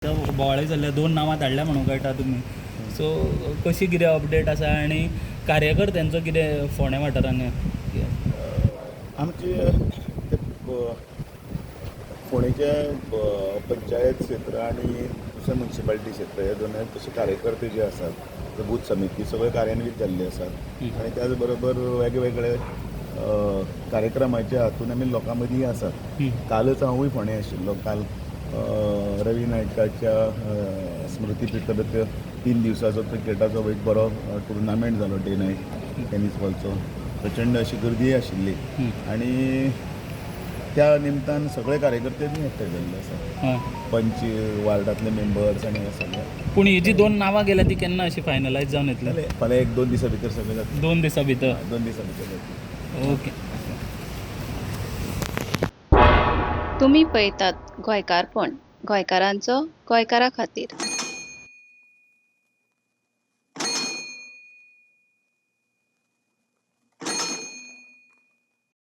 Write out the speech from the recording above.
बोवाळे जाल्ले, दोन नांवां धाडल्या म्हणून कळटा तुमी. सो कशी कितें अपडेट आसा आनी कार्यकर्त्यांचो कितें फोंडें वाठारांनी? आमचे ते फोंडेचे पंचायत क्षेत्र आनी दुसरे मुन्सिपालिटी क्षेत्र हे दोनूय तशे कार्यकर्ते जे आसात ते बूथ समिती सगळे कार्यान्वीत जाल्ले आसात आनी त्याच बरोबर वेगवेगळे कार्यक्रमाच्या हातून आमी लोकां मदीं आसात. कालच हांवूय फोंडें आशिल्लो. काल रवी नायकाच्या स्मृती प्रित्यर्थ 3 दिवसाचो क्रिकेटाचो एक बरो टुर्नामेंट जालो, डे नायट टेनीस बॉलचो. प्रचंड अशी गर्दी आशिल्ली आनी त्या निमतान सगळे कार्यकर्ते बी एकठांय जाल्ले आसा, पंच वार्डांतले मेंबर्स आनी हे सगळे. पूण ही जी दोन नांवां गेल्या ती केन्ना अशी फायनलायज जावन येतली? फाल्यां 1-2 दिसां भितर सगळें जातलें. 2 दिसां भितर? 2 दिसां भितर जातलें. ओके. तुमी पळयतात गोंयकारपण, गोंयकारांचो गोंयकारा खातीर.